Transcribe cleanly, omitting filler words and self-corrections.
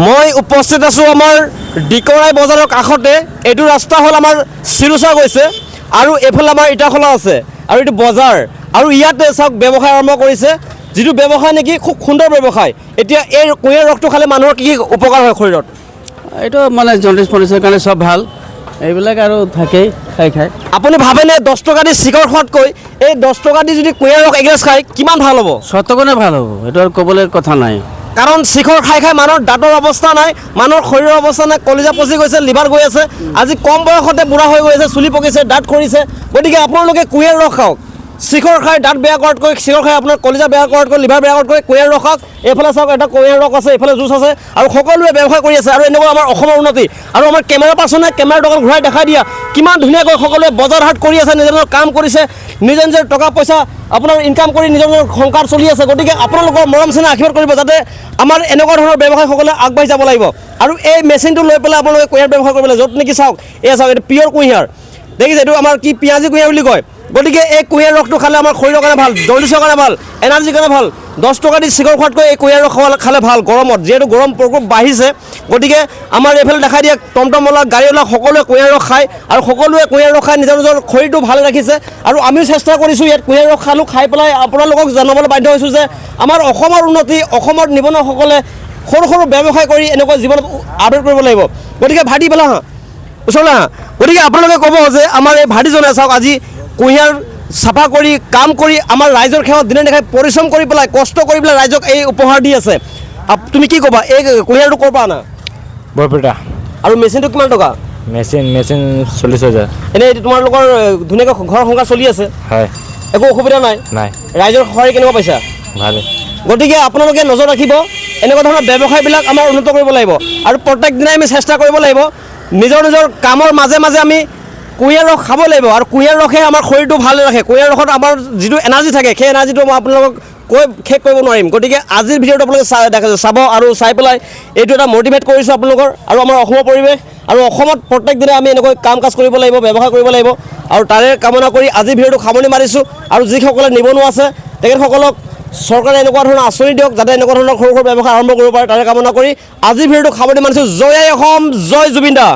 মই উপস্থিত আছোঁ আমাৰ দিকৰাই বজাৰৰ কাষতে। এইটো ৰাস্তা হ'ল আমাৰ চিৰুচা গৈছে আৰু এইফালে আমাৰ ইটাখোলা আছে আৰু এইটো বজাৰ। আৰু ইয়াতে চাওক, ব্যৱসায় আৰম্ভ কৰিছে, যিটো ব্যৱসায় নেকি খুব সুন্দৰ ব্যৱসায়। এতিয়া এই কুঁহিয়াৰ ৰসটো খালে মানুহৰ কি কি উপকাৰ হয় শৰীৰত? এইটো মানে জণ্ডিছ ফণ্ডিছৰ কাৰণে চব ভাল, এইবিলাক আৰু থাকেই খাই খাই। আপুনি ভাবেনে 10 টকা দি চিখৰ খোৱাতকৈ এই 10 টকা দি যদি কুঁহিয়াৰ ৰস এগিলাচ খায় কিমান ভাল হ'ব? শতগুণে ভাল হ'ব, এইটো আৰু ক'বলৈ কথা নাই। কাৰণ চিখৰ খাই খাই মানুহৰ দাঁতৰ অৱস্থা নাই, মানুহৰ শৰীৰৰ অৱস্থা নাই, কলিজা পচি গৈছে, লিভাৰ গৈ আছে। আজি কম বয়সতে বুঢ়া হৈ গৈ আছে, চুলি পকিছে, দাঁত সৰিছে। গতিকে আপোনালোকে কুঁহিয়াৰ ৰস খাওক। চিখৰ খাই দাঁত বেয়া কৰাতকৈ, চিখৰ খাই আপোনাৰ কলিজা বেয়া কৰাতকৈ, লিভাৰ বেয়া কৰাতকৈ কুঁহিয়াৰ ৰস খাওক। এইফালে চাওক, এটা কুঁহিয়াৰ ৰস আছে, এইফালে জুচ আছে আৰু সকলোৱে ব্যৱসায় কৰি আছে। আৰু এনেকুৱা আমাৰ অসমৰ উন্নতি। আৰু আমাৰ কেমেৰা পাৰ্চনে কেমেৰা দোকান ঘূৰাই দেখাই দিয়া, কিমান ধুনীয়াকৈ সকলোৱে বজাৰ হাট কৰি আছে, নিজৰ নিজৰ কাম কৰিছে, নিজৰ নিজৰ টকা পইচা আপোনাৰ ইনকাম কৰি নিজৰ নিজৰ সংসাৰ চলি আছে। গতিকে আপোনালোকৰ মৰম চেনেহ আশীৰ্বাদ কৰিব, যাতে আমাৰ এনেকুৱা ধৰণৰ ব্যৱসায় সকলোৱে আগবাঢ়ি যাব লাগিব। আৰু এই মেচিনটো লৈ পেলাই আপোনালোকে কুঁহিয়াৰ ব্যৱসায় কৰিব লাগে, য'ত নেকি চাওক, এয়া চাওক, এইটো পিয়ৰ কুঁহিয়াৰ দেখিছে, এইটো আমাৰ কি পিঁয়াজী কুঁহিয়াৰ বুলি কয়। গতিকে এই কুঁহিয়াৰ ৰসটো খালে আমাৰ শৰীৰৰ কাৰণে ভাল, জণ্ডিছৰ কাৰণে ভাল, এনাৰ্জিৰ কাৰণে ভাল। 10 টকা দি চিখৰ খোৱাতকৈ এই কুঁহিয়াৰ ৰস খালে ভাল। গৰমত যিহেতু গৰম প্ৰকোপ বাঢ়িছে, গতিকে আমাৰ এইফালে দেখাই দিয়ে, টমটমৱালা, গাড়ীৱালা সকলোৱে কুঁহিয়াৰ ৰস খায় আৰু সকলোৱে কুঁহিয়াৰ ৰস খাই নিজৰ নিজৰ শৰীৰটো ভালে ৰাখিছে। আৰু আমিও চেষ্টা কৰিছোঁ, ইয়াত কুঁহিয়াৰ ৰস খালোঁ, খাই পেলাই আপোনালোকক জনাবলৈ বাধ্য হৈছোঁ যে আমাৰ অসমৰ উন্নতি, অসমৰ নিবনুৱাসকলে সৰু সৰু ব্যৱসায় কৰি এনেকুৱা জীৱনত আপডেট কৰিব লাগিব। গতিকে ভাইটি, পেলা হা, ওচৰলৈ আহা। গতিকে আপোনালোকে ক'ব যে আমাৰ এই ভাইটিজনে চাওক, আজি কুঁহিয়াৰ চাফা কৰি, কাম কৰি, আমাৰ ৰাইজৰ সেৱাত দিনে নিশাই পৰিশ্ৰম কৰি পেলাই, কষ্ট কৰি পেলাই ৰাইজক এই উপহাৰ দি আছে। তুমি কি ক'বা, এই কুঁহিয়াৰটো ক'ৰ পৰা আনা? বৰপেটা। আৰু মেচিনটো কিমান টকা? মেচিন 40,000। এনেই এইটো তোমালোকৰ ধুনীয়াকৈ ঘৰ সংসাৰ চলি আছে? হয়। একো অসুবিধা নাই? নাই। ৰাইজৰ সহায় কেনেকুৱা পাইছা? ভালে। গতিকে আপোনালোকে নজৰ ৰাখিব, এনেকুৱা ধৰণৰ ব্যৱসায়বিলাক আমাৰ উন্নত কৰিব লাগিব আৰু প্ৰত্যেক দিনাই আমি চেষ্টা কৰিব লাগিব, নিজৰ নিজৰ কামৰ মাজে মাজে আমি কুঁহিয়াৰ ৰস খাব লাগিব। আৰু কুঁহিয়াৰ ৰসে আমাৰ শৰীৰটো ভালে ৰাখে। কুঁহিয়াৰ ৰসত আমাৰ যিটো এনাৰ্জি থাকে, সেই এনাৰ্জিটো মই আপোনালোকক কৈ শেষ কৰিব নোৱাৰিম। গতিকে আজিৰ ভিডিঅ'টো আপোনালোকে দেখা চাব আৰু চাই পেলাই এইটো এটা মটিভেট কৰিছোঁ আপোনালোকৰ। আৰু আমাৰ অসমৰ পৰিৱেশ আৰু অসমত প্ৰত্যেক দিনাই আমি এনেকৈ কাম কাজ কৰিব লাগিব, ব্যৱসায় কৰিব লাগিব আৰু তাৰে কামনা কৰি আজিৰ ভিডিঅ'টো সামৰণি মাৰিছোঁ। আৰু যিসকলে নিবনুৱা আছে, তেখেতসকলক চৰকাৰে এনেকুৱা ধৰণৰ আঁচনি দিয়ক, যাতে এনেকুৱা ধৰণৰ সৰু সৰু ব্যৱসায় আৰম্ভ কৰিব পাৰে। তাৰে কামনা কৰি আজিৰ ভিডিঅ'টো সামৰণি মাৰিছোঁ। জয় আই অসম, জয় জুবিন দা।